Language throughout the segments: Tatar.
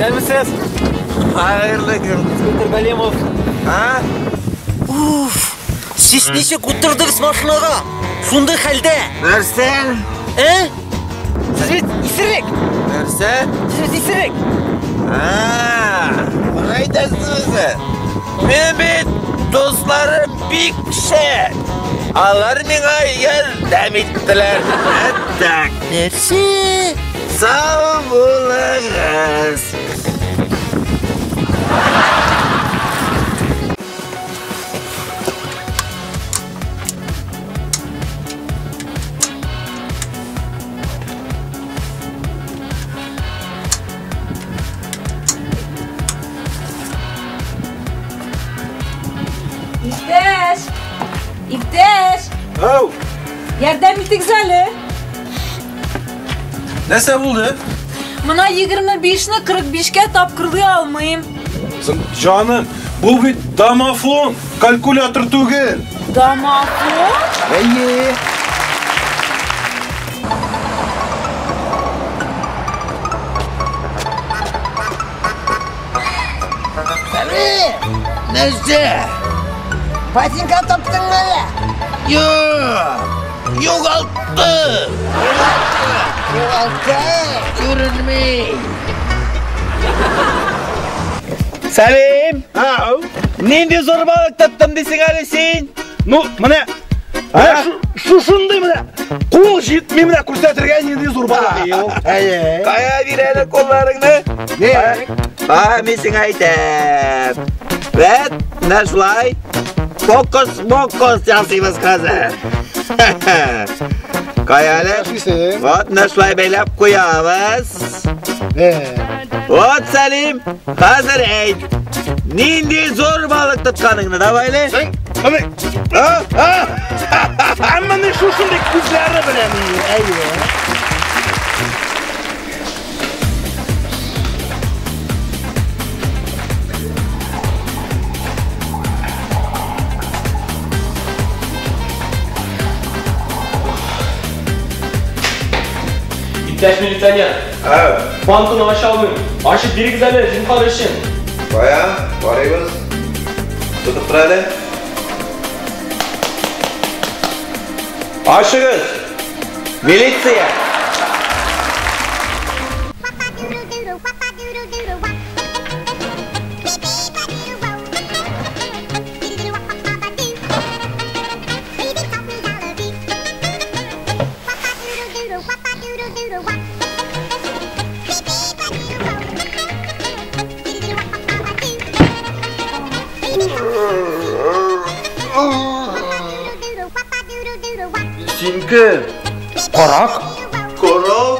Исәнмесез? Хәерле көн. Инспектор Галимов. А? Уф! Сез ничек утырдыгыз машинага? Шундый хәлдә. Нәрсә? Ә? Сез бит исерек. Нәрсә? Сез бит исерек. А, моны әйтәсезме? Минем бит дусларым бик шәп. Алар миңа ярдәм иттеләр. Так. Нәрсә? Сау булыгыз. Иптәш! Иптәш! Ау! Ярдәм итегез әле. Нәрсә булды? Мына 25-не 45-кә тапкырлый алмыйм. Җаным, бу бит домофон, калькулятор түгел. Домофон? Әйе. Нәрсә? Ботинка таптың әле? Юк! Югалттым! Югалттың. Күренми. Сәлим! Ау. Нинди зур балык тоттым дисең әле син? Ну, менә шушындый менә кул җитми менә күрсәтергә нинди зур балык ул. Әйе. Кая бир әле кулларыңны? Не? А, мин сиңа әйтәм. Вәт, менә шулай. Фокус-мокус ясыйбыз хәзер. Кая әле? Ясыйсың. Вот, менә шулай бәйләп куябыз. Вот, Сәлим, хәзер әйт. Нинди зур балык тотканыңны, давай әле. Син, менә, а, менә шушындый күзләре белән. Әйе. Иптәш милиционер. Банкны ача алмыйм. Ачып бирегез әле, зинһар өчен. Кая, карыйбыз. Тотып тор әле. Ачыгыз! Милиция! Син кем? Карак? Карак?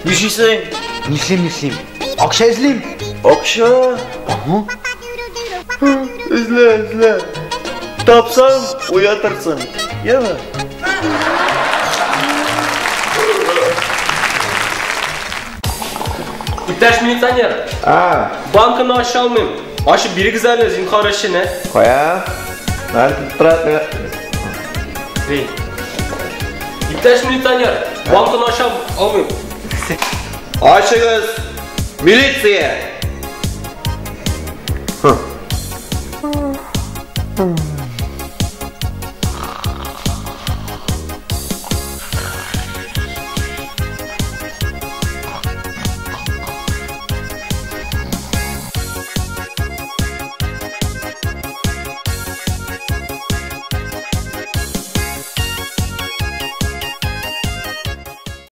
Нишлисең? Нишлим, нишлим? Акча эзлим. Акча? Эзлә, эзлә. Тапсаң, уятырсың. Яме? Иптәш милиционер. А, Банкны ача алмыйм. Ачып бирегез әле, зинһар өчен, ә. кая? Нар тотып тор. Эй. Иптәш милиционер, банкны ача алмыйм. Ачыгыз! Милиция!